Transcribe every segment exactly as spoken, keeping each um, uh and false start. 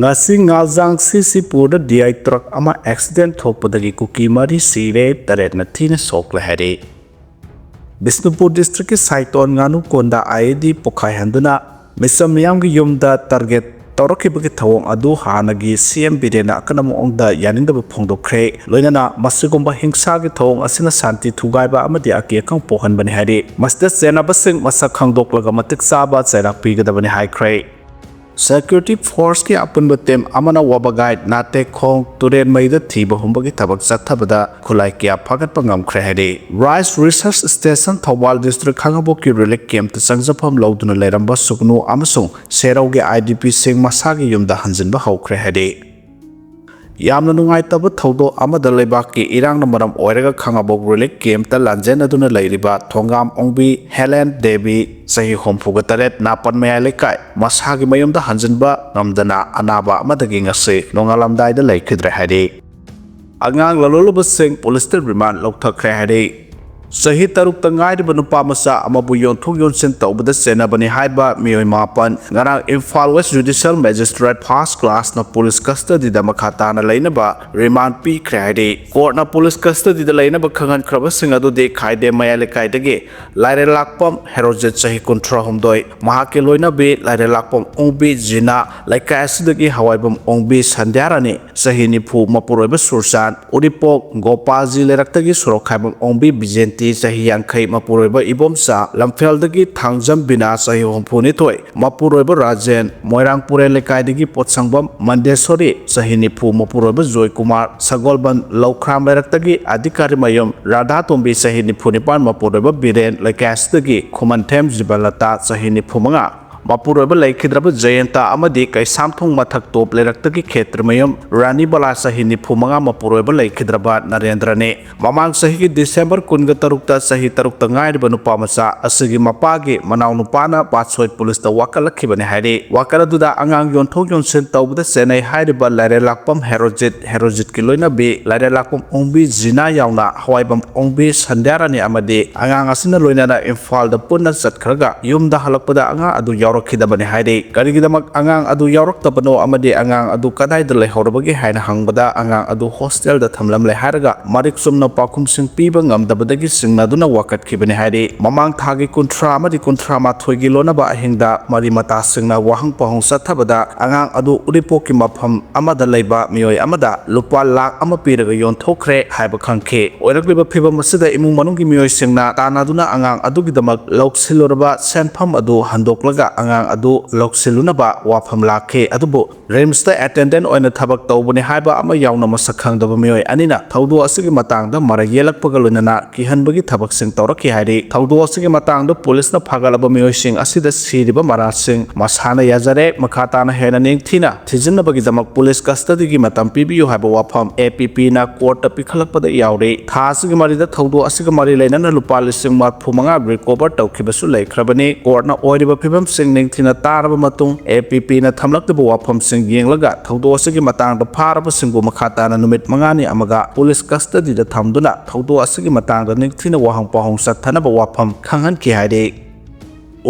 ꯉꯁꯤ ꯉꯥꯜꯖꯥꯡ ꯁꯤꯁꯤꯄꯨꯔꯗ D I truck ꯑꯃ accident ꯊꯣꯛꯄꯗꯒꯤ ꯀꯨꯀꯤ ꯃꯔꯤ ꯁꯤꯔꯦ, ꯇꯔꯦꯠꯅ ꯊꯤꯅ ꯁꯣꯛꯂꯦ ꯍꯥꯏꯔꯤ꯫ ꯕꯤꯁꯅꯨꯄꯨꯔ ꯗꯤꯁꯇ꯭ꯔꯤꯛꯀꯤ ꯁꯥꯏꯇꯣꯟ ꯉꯥꯅꯨꯀꯣꯟꯗ ꯑꯥꯏ ꯏ ꯗꯤ ꯄꯣꯈꯥꯏꯍꯟꯗꯨꯅ ꯃꯤꯆꯝ ꯃꯤꯌꯥꯝꯒꯤ ꯌꯨꯝꯗ ꯇꯥꯔꯒꯦꯠ ꯇꯧꯔꯛꯈꯤꯕꯒꯤ ꯊꯧꯑꯣꯡ ꯑꯗꯨ ꯍꯥꯟꯅꯒꯤ ꯁꯤ ꯑꯦꯝ ꯕꯤꯔꯦꯟꯅ ꯑꯀꯟꯕ ꯃꯑꯣꯡꯗ ꯌꯥꯅꯤꯡꯗꯕ ꯐꯣꯡꯗꯣꯛꯈ꯭ꯔꯦ꯫ ꯂꯣꯏꯅꯅ ꯃꯁꯤꯒꯨꯝꯕ ꯍꯤꯡꯁꯥꯒꯤ ꯊꯧꯑꯣꯡ ꯑꯁꯤꯅ ꯁꯥꯟꯇꯤ ꯊꯨꯒꯥꯏꯕ ꯑꯃꯗꯤ ꯑꯀꯤ ꯑꯈꯪ ꯄꯣꯛꯍꯟꯕꯅꯤ ꯍꯥꯏꯔꯤ꯫ ꯃꯁꯤꯗ ꯆꯦꯟꯅꯕꯁꯤꯡ ꯃꯁꯛ ꯈꯪꯗꯣꯛꯂꯒ ꯃꯇꯤꯛ ꯆꯥꯕ ꯆꯩꯔꯥꯛ ꯄꯤꯒꯗꯕꯅꯤ ꯍꯥꯏꯈ꯭ꯔꯦ꯫ ꯁꯦꯀ꯭ꯌꯨꯔꯤꯇꯤ ꯐꯣꯔꯁꯀꯤ ꯑꯄꯨꯟꯕ ꯇꯤꯝ ꯑꯃꯅ ꯋꯥꯕꯒꯥꯏ, ꯅꯥꯇꯦꯛꯈꯣꯡ ꯇꯨꯔꯦꯟ ꯃꯩꯗ ꯊꯤꯕ ꯍꯨꯝꯕꯒꯤ ꯊꯕꯛ ꯆꯠꯊꯕꯗ ꯈꯨꯠꯂꯥꯏ ꯀꯌꯥ ꯐꯥꯒꯠꯄ ꯉꯝꯈ꯭ꯔꯦ ꯍꯥꯏꯔꯤ꯫ ꯔꯥꯏꯁ ꯔꯤꯁꯔꯁ ꯁ꯭ꯇꯦꯁꯟ ꯊꯧꯕꯥꯜ ꯗꯤꯁꯇ꯭ꯔꯤꯛ ꯈꯥꯉꯕꯣꯛꯀꯤ ꯔꯤꯂꯤꯐ ꯀꯦꯝꯞꯇ ꯆꯪꯖꯐꯝ ꯂꯧꯗꯨꯅ ꯂꯩꯔꯝꯕ ꯁꯨꯒꯅꯨ ꯑꯃꯁꯨꯡ ꯁꯦꯔꯧꯒꯤ ꯑꯥꯏ ꯗꯤ ꯄꯤꯁꯤꯡ ꯃꯁꯥꯒꯤ ꯌꯨꯝꯗ ꯍꯟꯖꯤꯟꯕ ꯍꯧꯈ꯭ꯔꯦ ꯍꯥꯏꯔꯤ꯫ ꯌꯥꯝꯅ ꯅꯨꯡꯉꯥꯏꯇꯕ ꯊꯧꯗꯣꯛ ꯑꯃꯗ ꯂꯩꯕꯥꯛꯀꯤ ꯏꯔꯥꯡꯅ ꯃꯔꯝ ꯑꯣꯏꯔꯒ ꯈꯥꯉꯕꯣꯛ ꯔꯤꯂꯤꯐ ꯀꯦꯝꯞꯇ ꯂꯥꯟꯖꯦꯟꯅꯗꯨꯅ ꯂꯩꯔꯤꯕ ꯊꯣꯡꯒꯥꯝ ꯑꯣꯡꯕꯤ ꯍꯦꯂꯦꯟ ꯗꯦꯕꯤ, ꯆꯍꯤ ꯍꯨꯝꯐꯨꯒ ꯇꯔꯦꯠ, ꯅꯥꯄꯟ ꯃꯌꯥꯏ ꯂꯩꯀꯥꯏ, ꯃꯁꯥꯒꯤ ꯃꯌꯨꯝꯗ ꯍꯟꯖꯤꯟꯕ ꯉꯝꯗꯅ ꯑꯅꯥꯕ ꯑꯃꯗꯒꯤ ꯉꯁꯤ ꯅꯣꯡꯉꯥꯜꯂꯝꯗꯥꯏꯗ ꯂꯩꯈꯤꯗ꯭ꯔꯦ ꯍꯥꯏꯔꯤ꯫ ꯑꯉꯥꯡ ꯂꯂꯣꯜꯂꯕꯁꯤꯡ ꯄꯨꯂꯤꯁꯇ ꯔꯤꯃꯥꯟ ꯂꯧꯊꯈ꯭ꯔꯦ ꯍꯥꯏꯔꯤ꯫ ꯆꯍꯤ ꯇꯔꯨꯛꯇ ꯉꯥꯏꯔꯤꯕ ꯅꯨꯄꯥ ꯃꯆꯥ ꯑꯃꯕꯨ ꯌꯣꯟꯊꯣꯛ ꯌꯣꯟꯁꯤꯟ ꯇꯧꯕꯗ ꯆꯦꯟꯅꯕꯅꯤ ꯍꯥꯏꯕ ꯃꯤꯑꯣꯏ ꯃꯥꯄꯟ ꯉꯔꯥꯡ Imphal west judicial magistrate first ꯀ꯭ꯂꯥꯁꯅ ꯄꯨꯂꯤꯁ ꯀꯁꯇꯗꯤꯗ ꯃꯈꯥ ꯇꯥꯅ ꯂꯩꯅꯕ ꯔꯤꯃꯥꯟ ꯄꯤꯈ꯭ꯔꯦ ꯍꯥꯏꯔꯤ꯫ ꯀꯣꯔꯠꯅ ꯄꯨꯂꯤꯁ ꯀꯁꯇꯗꯤꯗ ꯂꯩꯅꯕ ꯈꯪꯍꯟꯈ꯭ꯔꯕꯁꯤꯡ ꯑꯗꯨꯗꯤ ꯈꯥꯏꯗꯦꯝ ꯃꯌꯥꯏ ꯂꯩꯀꯥꯏꯗꯒꯤ ꯂꯥꯏꯔꯦꯜꯂꯥꯛꯄꯝ ꯍꯦꯔꯣꯖꯤꯠ, ꯆꯍꯤ ꯀꯨꯟꯊ꯭ꯔꯥꯍꯨꯝꯗꯣꯏ, ꯃꯍꯥꯛꯀꯤ ꯂꯣꯏꯅꯕꯤ ꯂꯥꯏꯔꯦꯜꯂꯥꯛꯄꯝ ꯑꯣꯡꯕꯤ ꯖꯤꯅꯥ, ꯂꯩꯀꯥꯏ ꯑꯁꯤꯗꯒꯤ ꯍꯋꯥꯏꯕꯝ ꯑꯣꯡꯕꯤ ꯁꯟꯙ꯭ꯌꯥꯔꯥꯅꯤ, ꯆꯍꯤ ꯅꯤꯐꯨ, ꯃꯄꯨꯔꯣꯏꯕ ꯁꯨꯔꯆꯥꯟ, ꯎꯔꯤꯄꯣꯛ ꯒꯣꯄꯥꯜꯖꯤ ꯂꯩꯔꯛꯇꯒꯤ ꯁꯣꯔꯣꯛꯈꯥꯏꯕꯝ ꯑꯣꯡꯕꯤ ꯕꯤꯖꯦꯟꯇꯤ, ꯆꯍꯤ ꯌꯥꯡꯈꯩ, ꯃꯄꯨꯔꯣꯏꯕ ꯏꯕꯣꯝꯆꯥ, ꯂꯝꯐꯦꯜꯗꯒꯤ ꯊꯥꯡꯖꯝ ꯕꯤꯅꯥ, ꯆꯍꯤ ꯍꯨꯝꯐꯨꯅꯤꯊꯣꯏ, ꯃꯄꯨꯔꯣꯏꯕ ꯔꯥꯖꯦꯟ, ꯃꯣꯏꯔꯥꯡ ꯄꯨꯔꯦꯜ ꯂꯩꯀꯥꯏꯗꯒꯤ ꯄꯣꯠꯁꯪꯕꯝ ꯃꯟꯗꯦꯁꯣꯔꯤ, ꯆꯍꯤ ꯅꯤꯐꯨ, ꯃꯄꯨꯔꯣꯏꯕ ꯖꯣꯏꯀꯨꯃꯥꯔ, ꯁꯒꯣꯜꯕꯟ ꯂꯧꯈ꯭ꯔꯥꯝ ꯂꯩꯔꯛꯇꯒꯤ ꯑꯙꯤꯀꯥꯔꯤ ꯃꯌꯨꯝ ꯔꯥꯙꯥꯇꯣꯝꯕꯤ, ꯆꯍꯤ ꯅꯤꯐꯨ ꯅꯤꯄꯥꯟ, ꯃꯄꯨꯔꯣꯏꯕ ꯕꯤꯔꯦꯟ, ꯂꯩꯀꯥꯏ ꯑꯁꯤꯗꯒꯤ ꯈꯨꯃꯟꯊꯦꯝ ꯖꯤꯕꯟꯂꯇꯥ, ꯆꯍꯤ ꯅꯤꯐꯨ ꯃꯉꯥ, ꯃꯄꯨꯔꯣꯏꯕ ꯂꯩꯈꯤꯗ꯭ꯔꯕ ꯖꯌꯟꯇ ꯑꯃꯗꯤ ꯀꯩꯁꯥꯝꯊꯣꯡ ꯃꯊꯛ ꯇꯣꯞ ꯂꯩꯔꯛꯇꯒꯤ ꯈꯦꯇ꯭ꯔꯤꯃꯌꯨꯝ ꯔꯥꯅꯤꯕꯂꯥ, ꯆꯍꯤ ꯅꯤꯐꯨ ꯃꯉꯥ, ꯃꯄꯨꯔꯣꯏꯕ ꯂꯩꯈꯤꯗ꯭ꯔꯕ ꯅꯔꯦꯟꯗ꯭ꯔꯅꯤ꯫ ꯃꯃꯥꯡ ꯆꯍꯤꯒꯤ ꯗꯤꯁꯦꯝꯕꯔ ꯀꯨꯟꯒ ꯇꯔꯨꯛꯇ ꯆꯍꯤ ꯇꯔꯨꯛꯇ ꯉꯥꯏꯔꯤꯕ ꯅꯨꯄꯥ ꯃꯆꯥ ꯑꯁꯤꯒꯤ ꯃꯄꯥꯒꯤ ꯃꯅꯥꯎꯅꯨꯄꯥꯅ ꯄꯥꯠꯁꯣꯏ ꯄꯨꯂꯤꯁꯇ ꯋꯥꯀꯠꯂꯛꯈꯤꯕꯅꯤ ꯍꯥꯏꯔꯤ꯫ ꯋꯥꯀꯠ ꯑꯗꯨꯗ ꯑꯉꯥꯡ ꯌꯣꯟꯊꯣꯛ ꯌꯣꯟꯁꯤꯟ ꯇꯧꯕꯗ ꯆꯦꯟꯅꯩ ꯍꯥꯏꯔꯤꯕ ꯂꯥꯏꯔꯦꯜꯂꯥꯛꯄꯝ ꯍꯦꯔꯣꯖꯤꯠ, ꯍꯦꯔꯣꯖꯤꯠꯀꯤ ꯂꯣꯏꯅꯕꯤ ꯂꯥꯏꯔꯦꯜꯂꯥꯛꯄꯝ ꯑꯣꯡꯕꯤ ꯖꯤꯅꯥ ꯌꯥꯎꯅ ꯍꯋꯥꯏꯕꯝ ꯑꯣꯡꯕꯤ ꯁꯟꯙ꯭ꯌꯥꯔꯥꯅꯤ ꯑꯃꯗꯤ ꯑꯉꯥꯡ ꯑꯁꯤꯅ ꯂꯣꯏꯅꯅ ꯏꯝꯐꯥꯜꯗ ꯄꯨꯟꯅ ꯆꯠꯈ꯭ꯔꯒ ꯌꯨꯝꯗ ꯍꯜꯂꯛꯄꯗ ꯑꯉꯥꯡ ꯑꯗꯨ ꯌꯥꯎ ꯌꯥꯎꯔꯛꯈꯤꯗꯕꯅꯤ ꯍꯥꯏꯔꯤ꯫ ꯀꯔꯤꯒꯤꯗꯃꯛ ꯑꯉꯥꯡ ꯑꯗꯨ ꯌꯥꯎꯔꯛꯇꯕꯅꯣ ꯑꯃꯗꯤ ꯑꯉꯥꯡ ꯑꯗꯨ ꯀꯗꯥꯏꯗ ꯂꯩꯍꯧꯔꯕꯒꯦ ꯍꯥꯏꯅ ꯍꯪꯕꯗ, ꯑꯉꯥꯡ ꯑꯗꯨ ꯍꯣꯁꯇꯦꯜꯗ ꯊꯝꯂꯝꯂꯦ ꯍꯥꯏꯔꯒ ꯃꯔꯤꯛ ꯆꯨꯝꯅ ꯄꯥꯎꯈꯨꯝꯁꯤꯡ ꯄꯤꯕ ꯉꯝꯗꯕꯗꯒꯤ ꯆꯤꯡꯅꯗꯨꯅ ꯋꯥꯀꯠꯈꯤꯕꯅꯤ ꯍꯥꯏꯔꯤ꯫ ꯃꯃꯥꯡ ꯊꯥꯒꯤ ꯀꯨꯟꯊ꯭ꯔꯥ ꯑꯃꯗꯤ ꯀꯨꯟꯊ꯭ꯔꯥ ꯃꯥꯊꯣꯏꯒꯤ ꯂꯣꯟꯅꯕ ꯑꯍꯤꯡꯗ ꯃꯔꯤ ꯃꯇꯥꯁꯤꯡꯅ ꯋꯥꯍꯪ ꯄꯥꯎꯍꯪ ꯆꯠꯊꯕꯗ, ꯑꯉꯥꯡ ꯑꯗꯨ ꯎꯔꯤꯄꯣꯛꯀꯤ ꯃꯐꯝ ꯑꯃꯗ ꯂꯩꯕ ꯃꯤꯑꯣꯏ ꯑꯃꯗ ꯂꯨꯄꯥ ꯂꯥꯈ ꯑꯃ ꯄꯤꯔꯒ ꯌꯣꯟꯊꯣꯛꯈ꯭ꯔꯦ ꯍꯥꯏꯕ ꯈꯪꯈꯤ꯫ ꯑꯣꯏꯔꯛꯂꯤꯕ ꯐꯤꯕꯝ ꯑꯁꯤꯗ ꯏꯃꯨꯡ ꯃꯅꯨꯡꯒꯤ ꯃꯤꯑꯣꯏꯁꯤꯡꯅ ꯇꯥꯟꯅꯗꯨꯅ ꯑꯉꯥꯡ ꯑꯗꯨꯒꯤꯗꯃꯛ ꯂꯧꯁꯤꯜꯂꯨꯔꯕ ꯁꯦꯟꯐꯝ ꯑꯗꯨ ꯍꯟꯗꯣꯛꯂꯒ ꯑꯉꯥꯡ ꯑꯗꯨ ꯂꯧꯁꯤꯜꯂꯨꯅꯕ ꯋꯥꯐꯝ ꯂꯥꯛꯈꯤ꯫ ꯑꯗꯨꯕꯨ ꯔꯤꯝꯁꯇ ꯑꯦꯇꯦꯟꯗꯦꯟꯠ ꯑꯣꯏꯅ ꯊꯕꯛ ꯇꯧꯕꯅꯤ ꯍꯥꯏꯕ ꯑꯃ ꯌꯥꯎꯅ ꯃꯁꯛ ꯈꯪꯗꯕ ꯃꯤꯑꯣꯏ ꯑꯅꯤꯅ ꯊꯧꯗꯣꯛ ꯑꯁꯤꯒꯤ ꯃꯇꯥꯡꯗ ꯃꯔꯩ ꯌꯦꯠꯂꯛꯄꯒ ꯂꯣꯏꯅꯅ ꯀꯤꯍꯟꯕꯒꯤ ꯊꯕꯛꯁꯤꯡ ꯇꯧꯔꯛꯈꯤ ꯍꯥꯏꯔꯤ꯫ ꯊꯧꯗꯣꯛ ꯑꯁꯤꯒꯤ ꯃꯇꯥꯡꯗ ꯄꯨꯂꯤꯁꯅ ꯐꯥꯒꯠꯂꯕ ꯃꯤꯑꯣꯏꯁꯤꯡ ꯑꯁꯤꯗ ꯁꯤꯔꯤꯕ ꯃꯔꯥꯜꯁꯤꯡ ꯃꯁꯥꯅ ꯌꯥꯖꯔꯦ, ꯃꯈꯥ ꯇꯥꯅ ꯍꯦꯟꯅ ꯅꯤꯡꯊꯤꯅ ꯊꯤꯖꯤꯟꯅꯕꯒꯤꯗꯃꯛ ꯄꯨꯂꯤꯁ ꯀꯁꯇꯗꯤꯒꯤ ꯃꯇꯝ ꯄꯤꯕꯤꯌꯨ ꯍꯥꯏꯕ ꯋꯥꯐꯝ ꯑꯦ ꯄꯤ ꯄꯤꯅ ꯀꯣꯔꯠꯇ ꯄꯤꯈꯠꯂꯛꯄꯗ ꯌꯥꯎꯔꯤ꯫ ꯊꯥ ꯑꯁꯤꯒꯤ ꯃꯔꯤꯗ ꯊꯧꯗꯣꯛ ꯑꯁꯤꯒ ꯃꯔꯤ ꯂꯩꯅꯅ ꯂꯨꯄꯥ ꯂꯤꯁꯤꯡ ꯃꯔꯤꯐꯨ ꯃꯉꯥ ꯔꯤꯀꯣꯚꯔ ꯇꯧꯈꯤꯕꯁꯨ ꯂꯩꯈ꯭ꯔꯕꯅꯤ꯫ ꯀꯣꯔꯠꯅ ꯑꯣꯏꯔꯤꯕ ꯐꯤꯕꯝꯁꯤꯡ ꯅꯤꯡꯊꯤꯅ ꯇꯥꯔꯕ ꯃꯇꯨꯡ, ꯑꯦ ꯄꯤ ꯄꯤꯅ ꯊꯝꯂꯛꯂꯤꯕ ꯋꯥꯐꯝꯁꯤꯡ ꯌꯦꯡꯂꯒ ꯊꯧꯗꯣꯛ ꯑꯁꯤꯒꯤ ꯃꯇꯥꯡꯗ ꯐꯥꯔꯕꯁꯤꯡꯕꯨ ꯃꯈꯥ ꯇꯥꯅ ꯅꯨꯃꯤꯠ ꯃꯉꯥꯅꯤ ꯑꯃꯒ ꯄꯨꯂꯤꯁ ꯀꯁꯇꯗꯤꯗ ꯊꯝꯗꯨꯅ ꯊꯧꯗꯣꯛ ꯑꯁꯤꯒꯤ ꯃꯇꯥꯡꯗ ꯅꯤꯡꯊꯤꯅ ꯋꯥꯍꯪ ꯄꯥꯎꯍꯪ ꯆꯠꯊꯅꯕ ꯋꯥꯐꯝ ꯈꯪꯍꯟꯈꯤ ꯍꯥꯏꯔꯤ꯫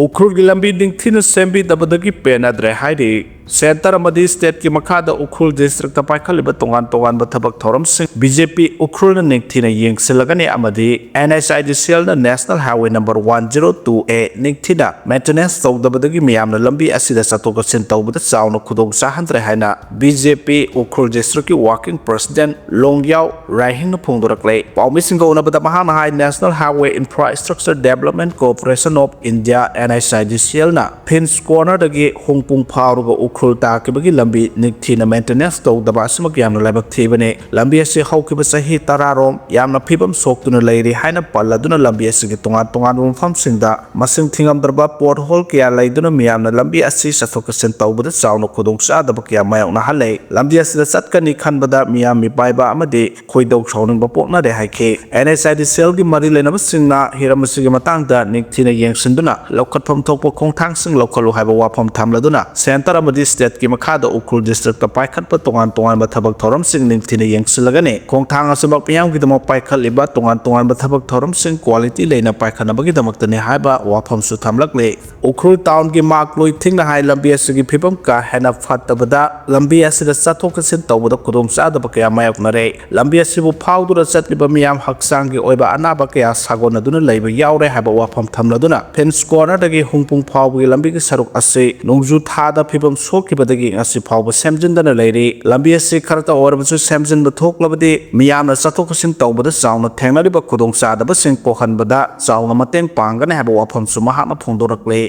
ꯎꯈ꯭ꯔꯨꯜꯒꯤ ꯂꯝꯕꯤ ꯅꯤꯡꯊꯤꯅ ꯁꯦꯝꯕꯤꯗꯕꯗꯒꯤ ꯄꯦꯟꯅꯗ꯭ꯔꯦ ꯍꯥꯏꯔꯤ꯫ ꯁꯦꯟꯇꯔ ꯑꯃꯗꯤ ꯁ꯭ꯇꯦꯠꯀꯤ ꯃꯈꯥꯗ ꯎꯈ꯭ꯔꯨꯜ ꯗꯤꯁꯇ꯭ꯔꯤꯛꯇ ꯄꯥꯏꯈꯠꯂꯤꯕ ꯇꯣꯉꯥꯟ ꯇꯣꯉꯥꯟꯕ ꯊꯕꯛ ꯊꯧꯔꯝꯁꯤꯡ ꯕꯤ ꯖꯦ ꯄꯤ ꯎꯈ꯭ꯔꯨꯜꯅ ꯅꯤꯡꯊꯤꯅ ꯌꯦꯡꯁꯤꯜꯂꯒꯅꯤ ꯑꯃꯗꯤ and H I D C ꯑꯦꯜꯅ national highway number one zero two A ꯅꯤꯡꯊꯤꯅ ꯃꯦꯟꯇꯦꯅꯦꯟꯁ ꯇꯧꯗꯕꯗꯒꯤ ꯃꯤꯌꯥꯝꯅ ꯂꯝꯕꯤ ꯑꯁꯤꯗ ꯆꯠꯊꯣꯛ ꯆꯠꯁꯤꯟ ꯇꯧꯕꯗ ꯆꯥꯎꯅ ꯈꯨꯗꯣꯡ ꯆꯥꯍꯟꯗ꯭ꯔꯦ ꯍꯥꯏꯅ ꯕꯤ ꯖꯦ ꯄꯤ ꯎꯈ꯭ꯔꯨꯜ ꯗꯤꯁꯇ꯭ꯔꯤꯛꯀꯤ ꯋꯥꯔꯀꯤꯡ ꯄ꯭ꯔꯦꯁꯤꯗꯦꯟꯠ ꯂꯣꯡꯌꯥꯎ ꯔꯥꯏꯍꯤꯡꯅ ꯐꯣꯡꯗꯣꯔꯛꯂꯦ꯫ ꯄꯥꯎꯃꯤꯁꯤꯡꯒ ꯎꯅꯕꯗ ꯃꯍꯥꯛꯅ ꯍꯥꯏ, National Highway Infrastructure Development Corporation of India, N H I D C L ꯅ ꯐꯤꯟꯁ ꯀꯣꯔꯅꯔꯗꯒꯤ ꯍꯣꯡꯄꯨꯡ ꯐꯥꯎꯔꯒ ꯎꯈ꯭ꯔꯨꯜ ꯇꯥꯈꯤꯕꯒꯤ ꯂꯝꯕꯤ ꯅꯤꯡꯊꯤꯅ ꯃꯦꯟꯇꯦꯅꯦꯟꯁ ꯇꯧꯗꯕ ꯑꯁꯤꯃꯛ ꯌꯥꯝꯅ ꯂꯥꯏꯕꯛ ꯊꯤꯕꯅꯤ꯫ ꯂꯝꯕꯤ ꯑꯁꯤ ꯍꯧꯈꯤꯕ ꯆꯍꯤ ꯇꯔꯥꯔꯣꯝ ꯌꯥꯝꯅ ꯐꯤꯕꯝ ꯁꯣꯛꯇꯨꯅ ꯂꯩꯔꯤ ꯍꯥꯏꯅ ꯄꯜꯂꯗꯨꯅ ꯂꯝꯕꯤ ꯑꯁꯤꯒꯤ ꯇꯣꯉꯥꯟ ꯇꯣꯉꯥꯟꯕ ꯃꯐꯝꯁꯤꯡꯗ ꯃꯁꯤꯡ ꯊꯤꯉꯝꯗ꯭ꯔꯕ ꯄꯣꯠ ꯍꯣꯜ ꯀꯌꯥ ꯂꯩꯗꯨꯅ ꯃꯤꯌꯥꯝꯅ ꯂꯝꯕꯤ ꯑꯁꯤ ꯆꯠꯊꯣꯛ ꯆꯠꯁꯤꯟ ꯇꯧꯕꯗ ꯆꯥꯎꯅ ꯈꯨꯗꯣꯡꯆꯥꯗꯕ ꯀꯌꯥ ꯃꯥꯌꯣꯛꯅꯍꯜꯂꯦ꯫ ꯂꯝꯕꯤ ꯑꯁꯤꯗ ꯆꯠꯀꯅꯤ ꯈꯟꯕꯗ ꯃꯤꯌꯥꯝ ꯃꯤꯄꯥꯏꯕ ꯑꯃꯗꯤ ꯈꯣꯏꯗꯧ ꯁꯥꯎꯅꯤꯡꯕ ꯄꯣꯛꯅꯔꯦ ꯍꯥꯏꯈꯤ꯫ N H I D C L ꯒꯤ ꯃꯔꯤ ꯂꯩꯅꯕꯁꯤꯡꯅ ꯍꯤꯔꯝ ꯑꯁꯤꯒꯤ ꯃꯇꯥꯡꯗ ꯅꯤꯡꯊꯤꯅ ꯌꯦꯡꯁꯤꯟꯗꯨꯅ ꯂꯧꯈꯠꯐꯝ ꯊꯣꯛꯄ ꯈꯣꯡꯊꯥꯡꯁꯤꯡ ꯂꯧꯈꯠꯂꯨ ꯍꯥꯏꯕ ꯋꯥꯐꯝ ꯊꯝꯂꯗꯨꯅ ꯁꯦꯟꯇꯔ ꯑꯃꯗꯤ ꯁ꯭ꯇꯦꯠꯀꯤ ꯃꯈꯥꯗ ꯎꯈ꯭ꯔꯨꯜ ꯗꯤꯁꯇ꯭ꯔꯤꯛꯇ ꯄꯥꯏꯈꯠꯄ ꯇꯣꯉꯥꯟ ꯇꯣꯉꯥꯟꯕ ꯊꯕꯛ ꯊꯧꯔꯝꯁꯤꯡ ꯅꯤꯡꯊꯤꯅ ꯌꯦꯡꯁꯤꯜꯂꯒꯅꯤ꯫ ꯈꯣꯡꯊꯥꯡ ꯑꯁꯤꯃꯛ ꯃꯤꯌꯥꯝꯒꯤꯗꯃꯛ ꯄꯥꯏꯈꯠꯂꯤꯕ ꯇꯣꯉꯥꯟ ꯇꯣꯉꯥꯟꯕ ꯊꯕꯛ ꯊꯧꯔꯝꯁꯤꯡ ꯀ꯭ꯋꯥꯂꯤꯇꯤ ꯂꯩꯅ ꯄꯥꯏꯈꯠꯅꯕꯒꯤꯗꯃꯛꯇꯅꯤ ꯍꯥꯏꯕ ꯋꯥꯐꯝꯁꯨ ꯊꯝꯂꯛꯂꯤ꯫ ꯎꯈ꯭ꯔꯨꯜ ꯇꯥꯎꯟꯒꯤ ꯃꯥꯛ ꯂꯣꯏꯊꯤꯡꯅ ꯍꯥꯏ, ꯂꯝꯕꯤ ꯑꯁꯤꯒꯤ ꯐꯤꯕꯝ ꯀꯥ ꯍꯦꯟꯅ ꯐꯠꯇꯕꯗ ꯂꯝꯕꯤ ꯑꯁꯤꯗ ꯆꯠꯊꯣꯛ ꯆꯠꯁꯤꯟ ꯇꯧꯕꯗ ꯈꯨꯗꯣꯡꯆꯥꯗꯕ ꯀꯌꯥ ꯃꯥꯌꯣꯛꯅꯔꯦ꯫ ꯂꯝꯕꯤ ꯑꯁꯤꯕꯨ ꯐꯥꯎꯗꯨꯅ ꯆꯠꯂꯤꯕ ꯃꯤꯌꯥꯝ ꯍꯛꯆꯥꯡꯒꯤ ꯑꯣꯏꯕ ꯑꯅꯥꯕ ꯀꯌꯥ ꯁꯥꯒꯣꯟꯅꯗꯨꯅ ꯂꯩꯕ ꯌꯥꯎꯔꯦ ꯍꯥꯏꯕ ꯋꯥꯐꯝ ꯊꯝꯂꯗꯨꯅ, ꯐꯤꯟꯁ ꯀꯣꯔꯅꯔꯗꯒꯤ ꯍꯨꯡꯄꯨꯡ ꯐꯥꯎꯕꯒꯤ ꯂꯝꯕꯤꯒꯤ ꯁꯔꯨꯛ ꯑꯁꯤ ꯅꯣꯡꯖꯨ ꯊꯥꯗ ꯐꯤꯕꯝ ꯁꯣꯛꯈꯤꯕꯗꯒꯤ ꯉꯁꯤ ꯐꯥꯎꯕ ꯁꯦꯝꯖꯤꯟꯗꯅ ꯂꯩꯔꯤ꯫ ꯂꯝꯕꯤ ꯑꯁꯤ ꯈꯔꯇ ꯑꯣꯏꯔꯕꯁꯨ ꯁꯦꯝꯖꯤꯟꯕ ꯊꯣꯛꯂꯕꯗꯤ ꯃꯤꯌꯥꯝꯅ ꯆꯠꯊꯣꯛ ꯆꯠꯁꯤꯟ ꯇꯧꯕꯗ ꯆꯥꯎꯅ ꯊꯦꯡꯅꯔꯤꯕ ꯈꯨꯗꯣꯡꯆꯥꯗꯕꯁꯤꯡ ꯀꯣꯛꯍꯟꯕꯗ ꯆꯥꯎꯅ ꯃꯇꯦꯡ ꯄꯥꯡꯒꯅꯤ ꯍꯥꯏꯕ ꯋꯥꯐꯝꯁꯨ ꯃꯍꯥꯛꯅ ꯐꯣꯡꯗꯣꯔꯛꯂꯤ꯫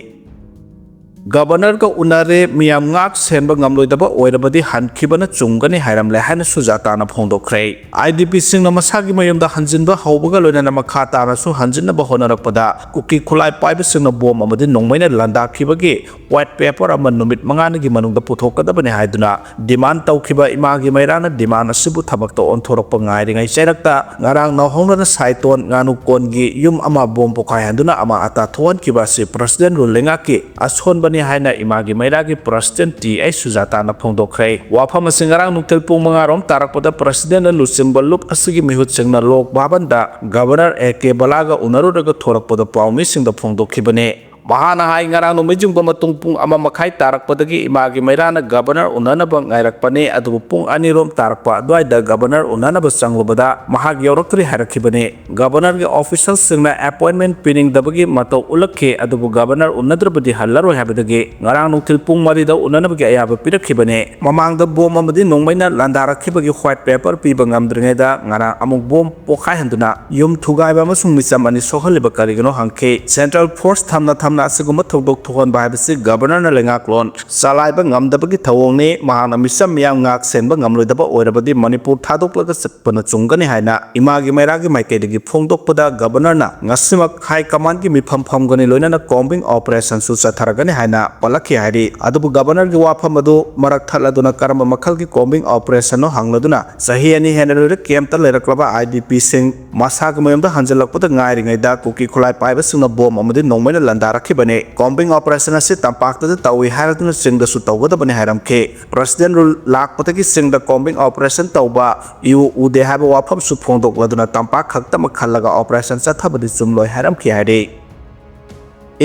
ꯒꯕꯔꯅꯔꯒ ꯎꯅꯔꯦ, ꯃꯤꯌꯥꯝ ꯉꯥꯛ ꯁꯦꯟꯕ ꯉꯝꯂꯣꯏꯗꯕ ꯑꯣꯏꯔꯕꯗꯤ ꯍꯟꯈꯤꯕꯅ ꯆꯨꯝꯒꯅꯤ ꯍꯥꯏꯔꯝꯂꯦ ꯍꯥꯏꯅ ꯁꯨꯖꯥꯇꯥꯅ ꯐꯣꯡꯗꯣꯛꯈ꯭ꯔꯦ꯫ ꯑꯥꯏ ꯗꯤ ꯄꯤꯁꯤꯡꯅ ꯃꯁꯥꯒꯤ ꯃꯌꯨꯝꯗ ꯍꯟꯖꯤꯟꯕ ꯍꯧꯕꯒ ꯂꯣꯏꯅꯅ ꯃꯈꯥ ꯇꯥꯅꯁꯨ ꯍꯟꯖꯤꯟꯅꯕ ꯍꯣꯠꯅꯔꯛꯄꯗ ꯀꯨꯀꯤ ꯈꯨꯠꯂꯥꯏ ꯄꯥꯏꯕꯁꯤꯡꯅ ꯕꯣꯝ ꯑꯃꯗꯤ ꯅꯣꯡꯃꯩꯅ ꯂꯥꯟꯗꯥꯈꯤꯕꯒꯤ ꯋꯥꯏꯠ ꯄꯦꯄꯔ ꯑꯃ ꯅꯨꯃꯤꯠ ꯃꯉꯥꯅꯤꯒꯤ ꯃꯅꯨꯡꯗ ꯄꯨꯊꯣꯛꯀꯗꯕꯅꯤ ꯍꯥꯏꯗꯨꯅ ꯗꯤꯃꯥꯟ ꯇꯧꯈꯤꯕ ꯏꯃꯥꯒꯤ ꯃꯩꯔꯥꯅ ꯗꯤꯃꯥꯟ ꯑꯁꯤꯕꯨ ꯊꯕꯛꯇ ꯑꯣꯟꯊꯣꯔꯛꯄ ꯉꯥꯏꯔꯤꯉꯩ ꯆꯩꯔꯛꯇ ꯉꯔꯥꯡ ꯅꯧꯍꯧꯅꯅ ꯁꯥꯏꯇꯣꯟ ꯉꯥꯅꯨꯀꯣꯟꯒꯤ ꯌꯨꯝ ꯑꯃ ꯕꯣꯝ ꯄꯣꯈꯥꯏꯍꯟꯗꯨꯅ ꯑꯃꯥꯡ ꯑꯇꯥ ꯊꯣꯛꯍꯟꯈꯤꯕ ꯑꯁꯤ ꯄ꯭ꯔꯁꯤꯗꯦꯟ ꯔꯨꯜ ꯂꯩꯉꯥꯛꯀꯤ ꯑꯁꯣꯟꯕꯅꯤ ꯍꯥꯏꯅ ꯏꯃꯥꯒꯤ ꯃꯩꯔꯥꯒꯤ ꯄ꯭ꯔꯁꯤꯗꯦꯟ ꯇꯤ ꯑꯩꯆ ꯁꯨꯖꯥꯇꯥꯅ ꯐꯣꯡꯗꯣꯛꯈ꯭ꯔꯦ꯫ ꯋꯥꯐꯝ ꯑꯁꯤ ꯉꯔꯥꯡ ꯅꯨꯡꯊꯤꯜ ꯄꯨꯡ ꯃꯉꯥ ꯔꯣꯝ ꯇꯥꯔꯛꯄꯗ ꯄ꯭ꯔꯁꯤꯗꯦꯟꯅ ꯂꯨꯆꯤꯡꯕ ꯂꯨꯞ ꯑꯁꯤꯒꯤ ꯃꯤꯍꯨꯠꯁꯤꯡꯅ ꯂꯣꯛ ꯚꯕꯟꯗ ꯒꯕꯔꯅꯔ ꯑꯦ ꯀꯦ ꯕꯂꯥꯒ ꯎꯅꯔꯨꯔꯒ ꯊꯣꯔꯛꯄꯗ ꯄꯥꯎꯃꯤꯁꯤꯡꯗ ꯐꯣꯡꯗꯣꯛꯈꯤꯕꯅꯤ꯫ ꯃꯍꯥꯛꯅ ꯍꯥꯏ, ꯉꯔꯥꯡ ꯅꯣꯡꯃꯩꯖꯤꯡꯕ ꯃꯇꯨꯡ ꯄꯨꯡ ꯑꯃ ꯃꯈꯥꯏ ꯇꯥꯔꯛꯄꯗꯒꯤ ꯏꯃꯥꯒꯤ ꯃꯩꯔꯥꯅ ꯒꯕꯔꯅꯔ ꯎꯅꯅꯕ ꯉꯥꯏꯔꯛꯄꯅꯤ, ꯑꯗꯨꯕꯨ ꯄꯨꯡ ꯑꯅꯤ ꯔꯣꯝ ꯇꯥꯔꯛꯄ ꯑꯗꯨꯋꯥꯏꯗ ꯒꯕꯔꯅꯔ ꯎꯅꯅꯕ ꯆꯪꯂꯨꯕꯗ ꯃꯍꯥꯛ ꯌꯧꯔꯛꯇ꯭ꯔꯤ ꯍꯥꯏꯔꯛꯈꯤꯕꯅꯤ꯫ ꯒꯕꯔꯅꯔꯒꯤ ꯑꯣꯐꯤꯁꯤꯌꯦꯜꯁꯤꯡꯅ ꯑꯦꯄꯣꯏꯟꯃꯦꯟ ꯄꯤꯅꯤꯡꯗꯕꯒꯤ ꯃꯇꯧ ꯎꯠꯂꯛꯈꯤ, ꯑꯗꯨꯕꯨ ꯒꯕꯔꯅꯔ ꯎꯅꯗ꯭ꯔꯕꯗꯤ ꯍꯜꯂꯔꯣꯏ ꯍꯥꯏꯕꯗꯒꯤ ꯉꯔꯥꯡ ꯅꯨꯡꯊꯤꯜ ꯄꯨꯡ ꯃꯔꯤꯗ ꯎꯅꯅꯕꯒꯤ ꯑꯌꯥꯕ ꯄꯤꯔꯛꯈꯤꯕꯅꯤ꯫ ꯃꯃꯥꯡꯗ ꯕꯣꯝ ꯑꯃꯗꯤ ꯅꯣꯡꯃꯩꯅ ꯂꯥꯟꯗꯥꯔꯛꯈꯤꯕꯒꯤ ꯋꯥꯏꯠ ꯄꯦꯄꯔ ꯄꯤꯕ ꯉꯝꯗ꯭ꯔꯤꯉꯩꯗ ꯉꯔꯥꯡ ꯑꯃꯨꯛ ꯕꯣꯝ ꯄꯣꯈꯥꯏꯍꯟꯗꯨꯅ ꯌꯨꯝ ꯊꯨꯒꯥꯏꯕ ꯑꯃꯁꯨꯡ ꯃꯤꯆꯝ ꯑꯅꯤ ꯁꯣꯛꯍꯜꯂꯤꯕ ꯀꯔꯤꯒꯤꯅꯣ ꯍꯪꯈꯤ꯫ ꯁꯦꯟꯇ꯭ꯔꯦꯜ ꯐꯣꯔꯁ ꯊꯝꯅ ꯊꯝꯅ ꯑꯁꯤꯒꯨꯝꯕ ꯊꯧꯗꯣꯛ ꯊꯣꯛꯍꯟꯕ ꯍꯥꯏꯕꯁꯤ ꯒꯕꯔꯅꯔꯅ ꯂꯩꯉꯥꯛꯂꯣꯟ ꯆꯂꯥꯏꯕ ꯉꯝꯗꯕꯒꯤ ꯊꯧꯑꯣꯡꯅꯤ꯫ ꯃꯍꯥꯛꯅ ꯃꯤꯆꯝ ꯃꯤꯌꯥꯝ ꯉꯥꯛ ꯁꯦꯟꯕ ꯉꯝꯂꯣꯏꯗꯕ ꯑꯣꯏꯔꯕꯗꯤ ꯃꯅꯤꯄꯨꯔ ꯊꯥꯗꯣꯛꯂꯒ ꯆꯠꯄꯅ ꯆꯨꯝꯒꯅꯤ ꯍꯥꯏꯅ ꯏꯃꯥꯒꯤ ꯃꯩꯔꯥꯒꯤ ꯃꯥꯏꯀꯩꯗꯒꯤ ꯐꯣꯡꯗꯣꯛꯄꯗ ꯒꯕꯔꯅꯔꯅ ꯉꯁꯤꯃꯛ ꯍꯥꯏ ꯀꯃꯥꯟꯒꯤ ꯃꯤꯐꯝ ꯐꯝꯒꯅꯤ, ꯂꯣꯏꯅꯅ ꯀꯣꯝꯕꯤꯡ ꯑꯣꯄꯔꯦꯁꯟꯁꯨ ꯆꯠꯊꯔꯒꯅꯤ ꯍꯥꯏꯅ ꯄꯜꯂꯛꯈꯤ ꯍꯥꯏꯔꯤ꯫ ꯑꯗꯨꯕꯨ ꯒꯕꯔꯅꯔꯒꯤ ꯋꯥꯐꯝ ꯑꯗꯨ ꯃꯔꯛ ꯊꯠꯂꯗꯨꯅ ꯀꯔꯝꯕ ꯃꯈꯜꯒꯤ ꯀꯣꯝꯕꯤꯡ ꯑꯣꯄꯔꯦꯁꯟꯅꯣ ꯍꯪꯂꯗꯨꯅ ꯆꯍꯤ ꯑꯅꯤ ꯍꯦꯟꯅ ꯂꯣꯏꯔꯦ ꯀꯦꯝꯞꯇ ꯂꯩꯔꯛꯂꯕ ꯑꯥꯏ ꯗꯤ ꯄꯤꯁꯤꯡ ꯃꯁꯥꯒꯤ ꯃꯌꯨꯝꯗ ꯍꯟꯖꯤꯜꯂꯛꯄꯗ ꯉꯥꯏꯔꯤꯉꯩꯗ ꯀꯨꯀꯤ ꯈꯨꯠꯂꯥꯏ ꯄꯥꯏꯕꯁꯤꯡꯅ ꯕꯣꯝ ꯑꯃꯗꯤ ꯅꯣꯡꯃꯩꯅ ꯂꯥꯟꯗꯥꯔꯛ ꯈꯤꯕꯅꯤ꯫ Combing operation ꯑꯁꯤ ꯇꯝꯄꯥꯛꯇꯗ ꯇꯧꯏ ꯍꯥꯏꯔꯗꯨꯅ ꯆꯤꯡꯗꯁꯨ ꯇꯧꯒꯗꯕꯅꯤ ꯍꯥꯏꯔꯝꯈꯤ꯫ President rule ꯂꯥꯛꯄꯗꯒꯤ ꯆꯤꯡꯗ combing operation ꯇꯧꯕ ꯏꯎ ꯎꯗꯦ ꯍꯥꯏꯕ ꯋꯥꯐꯝꯁꯨ ꯐꯣꯡꯗꯣꯛꯂꯗꯨꯅ ꯇꯝꯄꯥꯛ ꯈꯛꯇꯃꯛ ꯈꯜꯂꯒ operation ꯆꯠꯊꯕꯗꯤ ꯆꯨꯝꯂꯣꯏ ꯍꯥꯏꯔꯝꯈꯤ ꯍꯥꯏꯔꯤ꯫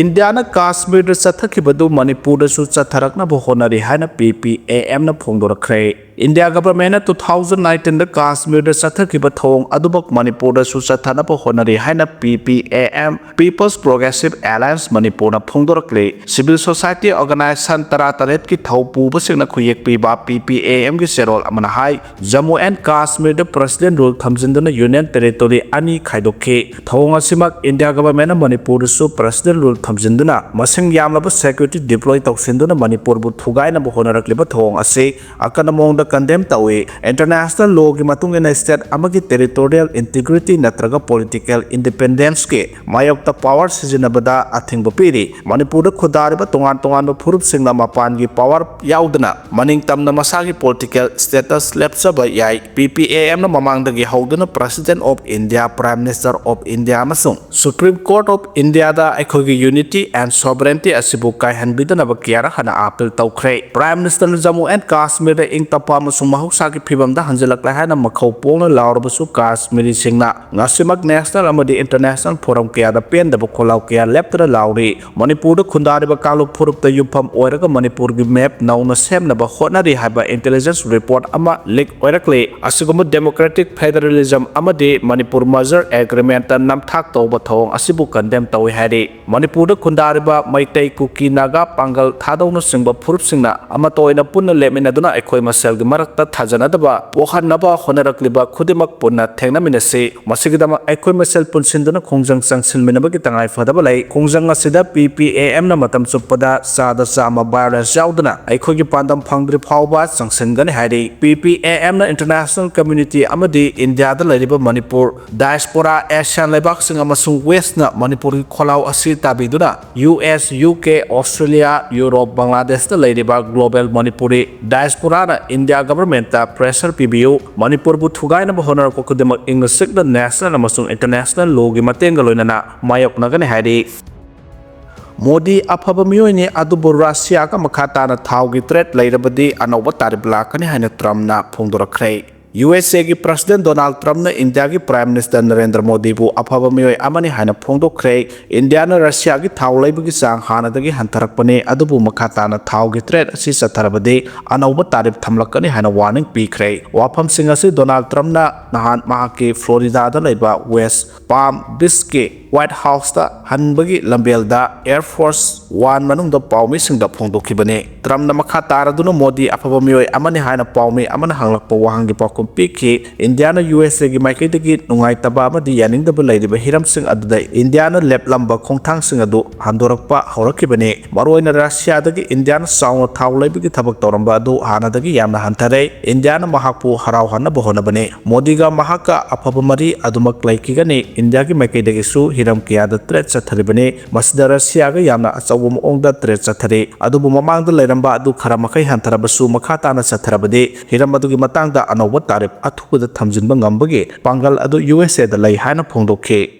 ꯏꯟꯗꯤꯌꯥꯅ ꯀꯥꯁꯃꯤꯔꯗ ꯆꯠꯊꯈꯤꯕꯗꯨ ꯃꯅꯤꯄꯨꯔꯗꯁꯨ ꯆꯠꯊꯔꯛꯅꯕ ꯍꯣꯠꯅꯔꯤ ꯍꯥꯏꯅ ꯄꯤ ꯄꯤ ꯑꯦ ꯑꯦꯝꯅ ꯐꯣꯡꯗꯣꯔꯛꯈ꯭ꯔꯦ꯫ ꯏꯟꯗꯤꯌꯥ ꯒꯚꯔꯟꯃꯦꯟꯠꯅ two thousand nineteenꯗ ꯀꯥꯁꯃꯤꯔꯗ ꯆꯠꯊꯈꯤꯕ ꯊꯧꯑꯣꯡ ꯑꯗꯨꯃꯛ ꯃꯅꯤꯄꯨꯔꯗꯁꯨ ꯆꯠꯊꯅꯕ ꯍꯣꯠꯅꯔꯤ ꯍꯥꯏꯅ P P A M, People's Progressive Alliance ꯃꯅꯤꯄꯨꯔꯅ ꯐꯣꯡꯗꯣꯔꯛꯂꯤ꯫ Civil society organization ꯇꯔꯥꯇꯔꯦꯠꯀꯤ ꯊꯧ ꯄꯨꯕꯁꯤꯡꯅ ꯈꯨꯌꯦꯛ ꯄꯤꯕ ꯄꯤ ꯄꯤ ꯑꯦ ꯑꯦꯝꯒꯤ ꯆꯦꯔꯣꯜ ꯑꯃꯅ ꯍꯥꯏ, ꯖꯝꯃꯨ ꯑꯦꯟ ꯀꯥꯁꯃꯤꯔꯗ President rule ꯊꯝꯖꯤꯟꯗꯨꯅ Union Territory ꯑꯅꯤ ꯈꯥꯏꯗꯣꯛꯈꯤ꯫ ꯊꯧꯑꯣꯡ ꯑꯁꯤꯃꯛ ꯏꯟꯗꯤꯌꯥ ꯒꯚꯔꯟꯃꯦꯟꯠꯅ ꯃꯅꯤꯄꯨꯔꯗꯁꯨ President rule ꯊꯝꯖꯤꯟꯗꯨꯅ ꯃꯁꯤꯡ ꯌꯥꯝꯂꯕ security deploy ꯇꯧꯁꯤꯟꯗꯨꯅ ꯃꯅꯤꯄꯨꯔꯕꯨ ꯊꯨꯒꯥꯏꯅꯕ ꯍꯣꯠꯅꯔꯛꯂꯤꯕ ꯊꯧꯑꯣꯡ ꯑꯁꯤ ꯑꯀꯟꯕ ꯃꯑꯣꯡꯗ condemn ꯇꯧꯏ꯫ International lawꯒꯤ ꯃꯇꯨꯡ ꯏꯟꯅ state ꯑꯃꯒꯤ territorial integrity ꯅꯠꯇ꯭ꯔꯒ political independenceꯀꯤ ꯃꯥꯌꯣꯛꯇ power ꯁꯤꯖꯤꯟꯅꯕꯗ ꯑꯊꯤꯡꯕ ꯄꯤꯔꯤ꯫ ꯃꯅꯤꯄꯨꯔꯗ ꯈꯨꯟꯗꯥꯔꯤꯕ ꯇꯣꯉꯥꯟ ꯇꯣꯉꯥꯟꯕ ꯐꯨꯔꯨꯞꯁꯤꯡꯅ ꯃꯄꯥꯟꯒꯤ power ꯌꯥꯎꯗꯅ ꯃꯅꯤꯡ ꯇꯝꯅ ꯃꯁꯥꯒꯤ political status ꯂꯦꯞꯆꯕ ꯌꯥꯏ꯫ ꯄꯤ ꯄꯤ ꯑꯦ ꯑꯦꯝꯅ ꯃꯃꯥꯡꯗꯒꯤ ꯍꯧꯗꯨꯅ President of India, Prime Minister of India ꯑꯃꯁꯨꯡ Supreme Court of Indiaꯗ ꯑꯩꯈꯣꯏꯒꯤ unity and sovereignty ꯑꯁꯤꯕꯨ ꯀꯥꯏꯍꯟꯕꯤꯗꯅꯕ ꯀꯌꯥꯔꯛ ꯍꯟꯅ appeal ꯇꯧꯈ꯭ꯔꯦ꯫ Prime Ministerꯅ ꯖꯝꯃꯨ ꯑꯦꯟ ꯀꯥꯁꯃꯤꯔꯗ ꯏꯪ ꯇꯞꯄ ꯑꯃꯁꯨꯡ ꯃꯍꯧꯁꯥꯒꯤ ꯐꯤꯕꯝꯗ ꯍꯟꯖꯤꯜꯂꯛꯂꯦ ꯍꯥꯏꯅ ꯃꯈꯧ ꯄꯣꯡꯅ ꯂꯥꯎꯔꯕꯁꯨ ꯀꯥꯁꯃꯤꯔꯤꯁꯤꯡꯅ ꯉꯁꯤꯃꯛ national ꯑꯃꯗꯤ international forum ꯀꯌꯥꯗ ꯄꯦꯟꯗꯕ ꯈꯣꯜꯂꯥꯎ ꯀꯌꯥ ꯂꯦꯞꯇꯅ ꯂꯥꯎꯔꯤ꯫ ꯃꯅꯤꯄꯨꯔꯗ ꯈꯨꯟꯗꯥꯔꯤꯕ ꯀꯥꯡꯂꯨꯞ ꯐꯨꯔꯨꯞꯇ ꯌꯨꯝꯐꯝ ꯑꯣꯏꯔꯒ ꯃꯅꯤꯄꯨꯔꯒꯤ map ꯅꯧꯅ ꯁꯦꯝꯅꯕ ꯍꯣꯠꯅꯔꯤ ꯍꯥꯏꯕ intelligence report ꯑꯃ leak ꯑꯣꯏꯔꯛꯂꯤ꯫ ꯑꯁꯤꯒꯨꯝꯕ democratic federalism ꯑꯃꯗꯤ ꯃꯅꯤꯄꯨꯔ merger agreementꯇ ꯅꯝꯊꯥꯛ ꯇꯧꯕ ꯊꯧꯑꯣꯡ ꯑꯁꯤꯕꯨ condemn ꯇꯧꯏ ꯍꯥꯏꯔꯤ꯫ ꯃꯅꯤꯄꯨꯔꯗ ꯈꯨꯟꯗꯥꯔꯤꯕ ꯃꯩꯇꯩ, ꯀꯨꯀꯤ, ꯅꯥꯒꯥ, ꯄꯥꯡꯒꯜ, ꯊꯥꯗꯧꯅꯆꯤꯡꯕ ꯐꯨꯔꯨꯞꯁꯤꯡꯅ ꯑꯃꯠꯇ ꯑꯣꯏꯅ ꯄꯨꯟꯅ ꯂꯦꯞꯃꯤꯟꯅꯗꯨꯅ ꯑꯩꯈꯣꯏ ꯃꯁꯦꯜꯒꯤ ꯃꯔꯛꯇ ꯊꯥꯖꯅꯗꯕ ꯄꯣꯛꯍꯟꯅꯕ ꯍꯣꯠꯅꯔꯛꯂꯤꯕ ꯈꯨꯗꯤꯡꯃꯛ ꯄꯨꯟꯅ ꯊꯦꯡꯅꯃꯤꯟꯅꯁꯤ꯫ ꯃꯁꯤꯒꯤꯗꯃꯛ ꯑꯩꯈꯣꯏ ꯃꯁꯦꯜ ꯄꯨꯟꯁꯤꯟꯗꯨꯅ ꯈꯣꯡꯖꯪ ꯆꯪꯁꯤꯟꯃꯤꯟꯅꯕꯒꯤ ꯇꯉꯥꯏ ꯐꯗꯕ ꯂꯩ꯫ ꯈꯣꯡꯖꯪ ꯑꯁꯤꯗ ꯄꯤ ꯄꯤ ꯑꯦ ꯑꯦꯝꯅ ꯃꯇꯝ ꯆꯨꯞꯄꯗ ꯆꯥꯗ ꯆꯥꯝꯃ violence ꯌꯥꯎꯗꯅ ꯑꯩꯈꯣꯏꯒꯤ ꯄꯥꯟꯗꯝ ꯐꯪꯗ꯭ꯔꯤ ꯐꯥꯎꯕ ꯆꯪꯁꯤꯟꯒꯅꯤ ꯍꯥꯏꯔꯤ꯫ ꯄꯤ ꯄꯤ ꯑꯦ ꯑꯦꯝꯅ international community ꯑꯃꯗꯤ ꯏꯟꯗꯤꯌꯥꯗ ꯂꯩꯔꯤꯕ ꯃꯅꯤꯄꯨꯔ diaspora, Asian ꯂꯩꯕꯥꯛꯁꯤꯡ ꯑꯃꯁꯨꯡ Westꯅ ꯃꯅꯤꯄꯨꯔꯒꯤ ꯈꯣꯜꯂꯥꯎ ꯑꯁꯤ ꯇꯥꯕꯤꯗꯨꯅ U S, U K, Australia, Europe, ꯕꯪꯒ꯭ꯂꯥꯗꯦꯁꯇ ꯂꯩꯔꯤꯕ global ꯃꯅꯤꯄꯨꯔꯤ diasporaꯅ ꯏꯟꯗꯤꯌꯥ governmentꯇ pressure ꯄꯤꯕꯤꯌꯨ, ꯃꯅꯤꯄꯨꯔꯕꯨ ꯊꯨꯒꯥꯏꯅꯕ ꯍꯣꯠꯅꯔꯛꯄ ꯈꯨꯗꯤꯡꯃꯛ ꯏꯪꯅ ꯆꯤꯛꯅ national ꯑꯃꯁꯨꯡ international lawꯒꯤ ꯃꯇꯦꯡꯒ ꯂꯣꯏꯅꯅ ꯃꯥꯌꯣꯛꯅꯒꯅꯤ ꯍꯥꯏꯔꯤ꯫ ꯃꯣꯗꯤ ꯑꯐꯕ ꯃꯤꯑꯣꯏꯅꯤ, ꯑꯗꯨꯕꯨ ꯔꯁꯤꯌꯥꯒ ꯃꯈꯥ ꯇꯥꯅ ꯊꯥꯎꯒꯤ trade ꯂꯩꯔꯕꯗꯤ ꯑꯅꯧꯕ ꯇꯥꯔꯤꯐ ꯂꯥꯛꯀꯅꯤ ꯍꯥꯏꯅ ꯇ꯭ꯔꯝꯞꯅ ꯐꯣꯡꯗꯣꯔꯛꯈ꯭ꯔꯦ꯫ ꯌꯨ ꯑꯦꯁ ꯑꯦꯒꯤ ꯄ꯭ꯔꯁꯤꯗꯦꯟ ꯗꯣꯅꯥꯜꯗ ꯇ꯭ꯔꯝꯞꯅ ꯏꯟꯗꯤꯌꯥꯒꯤ ꯄ꯭ꯔꯥꯏꯝ ꯃꯤꯅꯤꯁꯇꯔ ꯅꯔꯦꯟꯗ꯭ꯔ ꯃꯣꯗꯤꯕꯨ ꯑꯐꯕ ꯃꯤꯑꯣꯏ ꯑꯃꯅꯤ ꯍꯥꯏꯅ ꯐꯣꯡꯗꯣꯛꯈ꯭ꯔꯦ꯫ ꯏꯟꯗꯤꯌꯥꯅ ꯔꯁꯤꯌꯥꯒꯤ ꯊꯥꯎ ꯂꯩꯕꯒꯤ ꯆꯥꯡ ꯍꯥꯟꯅꯗꯒꯤ ꯍꯟꯊꯔꯛꯄꯅꯤ, ꯑꯗꯨꯕꯨ ꯃꯈꯥ ꯇꯥꯅ ꯊꯥꯎꯒꯤ trade ꯑꯁꯤ ꯆꯠꯊꯔꯕꯗꯤ ꯑꯅꯧꯕ ꯇꯥꯔꯤꯐ ꯊꯝꯂꯛꯀꯅꯤ ꯍꯥꯏꯅ ꯋꯥꯔꯅꯤꯡ ꯄꯤꯈ꯭ꯔꯦ꯫ ꯋꯥꯐꯝꯁꯤꯡ ꯑꯁꯤ ꯗꯣꯅꯥꯜꯗ ꯇ꯭ꯔꯝꯞꯅ ꯅꯍꯥꯟ ꯃꯍꯥꯛꯀꯤ ꯐ꯭ꯂꯣꯔꯤꯗꯥꯗ ꯂꯩꯕ ꯋꯦꯁ ꯄꯥꯝ ꯕꯤꯆꯀꯤ ꯋꯥꯏꯠ ꯍꯥꯎꯁꯇ ꯍꯟꯕꯒꯤ ꯂꯝꯕꯦꯜꯗ ꯑꯦꯌꯔ ꯐꯣꯔꯁ ꯋꯥꯟ ꯃꯅꯨꯡꯗ ꯄꯥꯎꯃꯤꯁꯤꯡꯗ ꯐꯣꯡꯗꯣꯛꯈꯤꯕꯅꯤ꯫ ꯇ꯭ꯔꯝꯞꯅ ꯃꯈꯥ ꯇꯥꯔꯗꯨꯅ ꯃꯣꯗꯤ ꯑꯐꯕ ꯃꯤꯑꯣꯏ ꯑꯃꯅꯤ ꯍꯥꯏꯅ ꯄꯥꯎꯃꯤ ꯑꯃꯅ ꯍꯪꯂꯛꯄ ꯋꯥꯍꯪꯒꯤ ꯄꯥꯎꯈꯨꯝ ꯄꯤꯈꯤ꯫ ꯏꯟꯗꯤꯌꯥꯅ ꯌꯨ ꯑꯦꯁ ꯑꯦꯒꯤ ꯃꯥꯏꯀꯩꯗꯒꯤ ꯅꯨꯡꯉꯥꯏꯇꯕ ꯑꯃꯗꯤ ꯌꯥꯅꯤꯡꯗꯕ ꯂꯩꯔꯤꯕ ꯍꯤꯔꯝꯁꯤꯡ ꯑꯗꯨꯗ ꯏꯟꯗꯤꯌꯥꯅ ꯂꯦꯞꯂꯝꯕ ꯈꯣꯡꯊꯥꯡꯁꯤꯡ ꯑꯗꯨ ꯍꯟꯗꯣꯔꯛꯄ ꯍꯧꯔꯛꯈꯤꯕꯅꯤ꯫ ꯃꯔꯨꯑꯣꯏꯅ ꯔꯁꯤꯌꯥꯗꯒꯤ ꯏꯟꯗꯤꯌꯥꯅ ꯆꯥꯎꯅ ꯊꯥꯎ ꯂꯩꯕꯒꯤ ꯊꯕꯛ ꯇꯧꯔꯝꯕ ꯑꯗꯨ ꯍꯥꯟꯅꯗꯒꯤ ꯌꯥꯝꯅ ꯍꯟꯊꯔꯦ꯫ ꯏꯟꯗꯤꯌꯥꯅ ꯃꯍꯥꯛꯄꯨ ꯍꯔꯥꯎꯍꯟꯅꯕ ꯍꯣꯠꯅꯕꯅꯤ꯫ ꯃꯣꯗꯤꯒ ꯃꯍꯥꯛꯀ ꯑꯐꯕ ꯃꯔꯤ ꯑꯗꯨꯃꯛ ꯂꯩꯈꯤꯒꯅꯤ꯫ ꯏꯟꯗꯤꯌꯥꯒꯤ ꯃꯥꯏꯀꯩꯗꯒꯤꯁꯨ ꯍꯤꯔꯝ ꯀꯌꯥꯗ trade ꯆꯠꯊꯔꯤꯕꯅꯤ꯫ ꯃꯁꯤꯗ ꯔꯁꯤꯌꯥꯒ ꯌꯥꯝꯅ ꯑꯆꯧꯕ ꯃꯑꯣꯡꯗ trade ꯆꯠꯊꯔꯤ꯫ ꯑꯗꯨꯕꯨ ꯃꯃꯥꯡꯗ ꯂꯩꯔꯝꯕ ꯑꯗꯨ ꯈꯔ ꯃꯈꯩ ꯍꯟꯊꯔꯕꯁꯨ ꯃꯈꯥ ꯇꯥꯅ ꯆꯠꯊꯔꯕꯗꯤ ꯍꯤꯔꯝ ꯑꯗꯨꯒꯤ ꯃꯇꯥꯡꯗ ꯑꯅꯧꯕ ꯇꯥꯔꯤꯐ ꯑꯊꯨꯕꯗ ꯊꯝꯖꯤꯟꯕ ꯉꯝꯕꯒꯤ ꯄꯥꯡꯒꯜ ꯑꯗꯨ ꯌꯨ ꯑꯦꯁ ꯑꯦꯗ ꯂꯩ ꯍꯥꯏꯅ ꯐꯣꯡꯗꯣꯛꯈꯤ꯫